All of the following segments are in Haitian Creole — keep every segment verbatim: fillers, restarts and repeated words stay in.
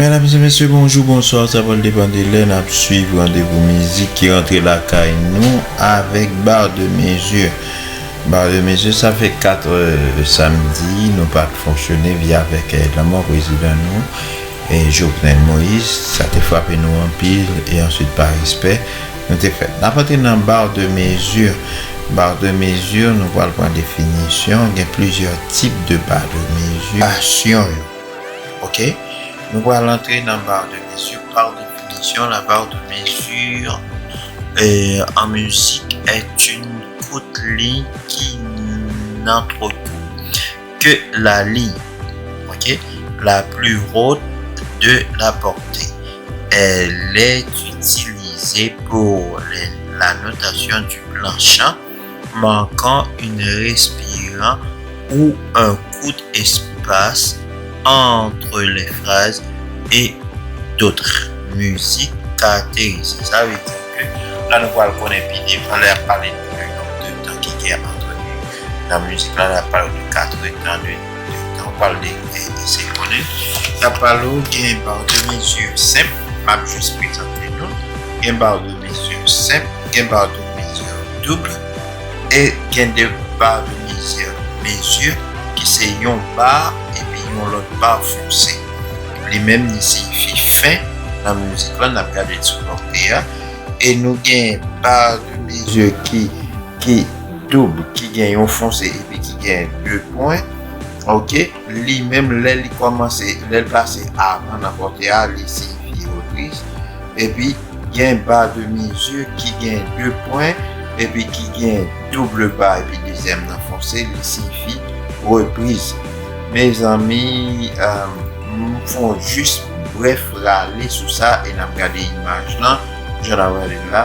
Medam e mesye, bonjou, bonswa, sa pral depann de lè n ap swiv randevou mizik ki rantre lakay nou avèk Bar de Mezir. Bar de Mezir, sa fè kat, euh, samdi, nou pa t fonksyone, vi avèk, eh, lanmò prezidan nou, eh, Jovenel Moïse, sa te frape nou anpil, e answit pa respè, nou te fè. N ap antre nan Bar de Mezir. Bar de Mezir, nou pral pran definisyon, gen plizyè tip de Bar de Mezir, pasyon yo. Ok? Nou pral antre nan Bar de Mezir. Par définition, la barre de mesure, euh, en musique est une courte ligne qui n'entrecourt que la ligne, ok, la plus haute de la portée. Elle est utilisée pour les- la notation du plan chant, marquant une respirant ou un court espace entre les phrases et d'autres musiques caractérisées. Sa vle di ke la nou pral konnen pi devan lè y ap pale de nonb de tan ki gen antre nan mizik la, lè y ap pale de kat tan, de, de tan, ou pral de, e, eseye konnen. L ap pale w gen bar de mezir senp, m ap jis prezante nou. Gen bar de mezir senp, gen bar de mezir doub, e gen de bar de mezir, mezir ki se yon ba epi yon lòt ba fonse. Li menm li siyifi fen nan mizik la, n ap gade l sou pòtre a. E nou gen bar de mezir ki, ki doub, ki gen yon fonse epi ki gen de pwen. Ok, li menm lè li kòmanse, lè l pase avan nan pòtre a, li siyifi repriz. Epi gen bar de mezir ki gen de pwen, epi ki gen doub ba epi dezyèm nan fonse, li siyifi repriz. Mezanmi, euh, m fon jis brèf rale sou sa e n ap gade imaj lan, jan n ap gade l la.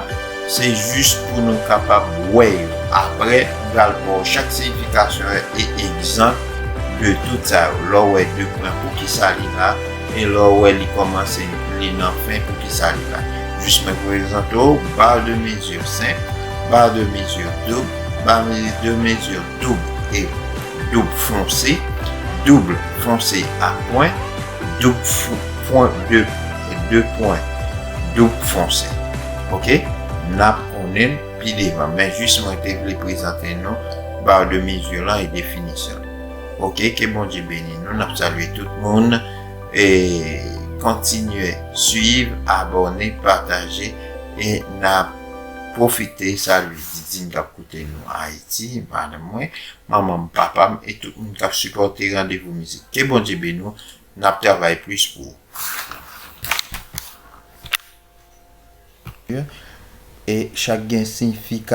Se jis pou nou kapab wè yo. Apre, m pral ba w chak siyifikasyon e egzanp de tout sa yo. Lè w wè de pwen, poukisa li la? E lè w wè li kòmanse, li nan fen, poukisa li la? Jis mwen prezante w, bar de mezir senp, bar de mezir doub, bar de mezir doub e doub fonse, doub fonse a pwen, doub fou-, pwen de, de pwen, doub fonse. Ok? N ap konnen l pi devan, men jis mwen te vle prezante nou bar de mezir lan e definisyon l. Ok, ke Bondye beni nou, n ap salye tout moun, e kontinye swiv, abòne, pataje, e n ap pwofite salye Didine k ap koute nou Ayiti, madanm mwen, manman m, papa m, e tout moun k ap sipòte Randevou Mizik. Ke Bondye beni w, n ap travay plis pou ou. E chak gen siyifika-